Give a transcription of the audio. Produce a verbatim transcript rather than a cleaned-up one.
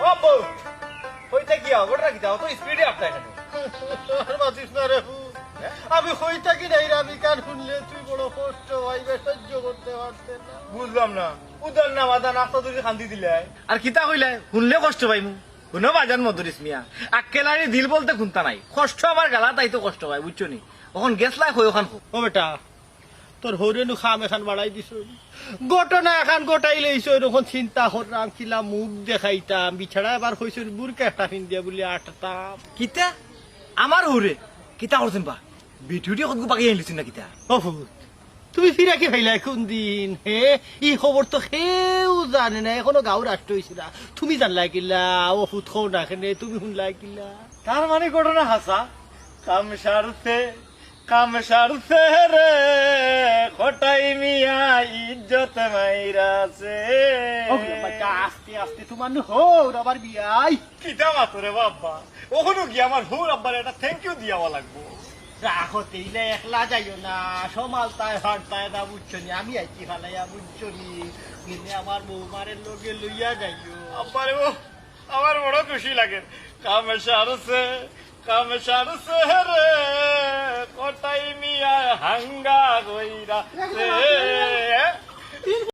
ও বউ, কইতা কি আও? ঘটনা কিতা? অত স্পিডে আটকায় কেনে? আর মাতিস না রে ফুত। আমি কইতা কি নাই রে, আমি কান হুনলে তুই বড় কষ্ট পাইবে, সহ্য করতে পারতে না। বুঝলাম না, উদার না বাদা নাস্তা তুই কান্দি দিলে। আর কিতা কইলে? হুনলে কষ্ট পাইমু। হুনো বাজান মদরিস মিয়া, আক্কেল আলী দিল বলতে কুন্তা নাই, কষ্ট আমার গালা তাই তো কষ্ট পায়, বুঝছো নি? অখন গেছলায় কই অখান কও। ও বেটা, তোর হউরে নু কাম এখান বাড়াই দিছইন, ঘটনা এখান ঘটাই লইছইন, অখন চিন্তা কররাম কিলা মুখ দেখাইতাম, বিছাড়া এবার কইছইন বুরকা একটা পিন্দিয়া বুলি আটতাম। কিতা? আমার হউরে? কিতা করছইন বা? বিটিউটি কতগু বাকি আইলিছইন না কিতা? ও ফুত, তুমি ফিরাকি পাইলায় কুন দিন? হে, ই খবর তো কেউ জানে না, এখনো গাঁও রাষ্ট্র অইছে না। তুমি জানলায় কিলা? ও ফুত কও না কেনে, তুমি হুনলায় কিলা? তার মানে ঘটনা হাছা? কাম সারছে, কাম সারছে রে, কটাই মিয়া ইজ্জত মাইরাছে। ও বাবা, আস্তে আস্তে তোমার নু হউর আবার বিয়াই। কিতা মাতো রে বাবা? অখনো গিয়া আমার হউর আব্বারে একটা thank you দিয়াওয়া লাগবো। রাখো তেইলে একলা যাইও না, সমালতায় ফারতায় না, বুঝছো নি? আমি আইছি ফালাইয়া, বুঝছো নি? গেলে আমার বৌমারে লগে লইয়া যাইও। আব্বারে ও, আমার বড় খুশি লাগে। কাম সারছে, কাম সারছে রে, কটাই মিয়া হাঙ্গা কইরা রে।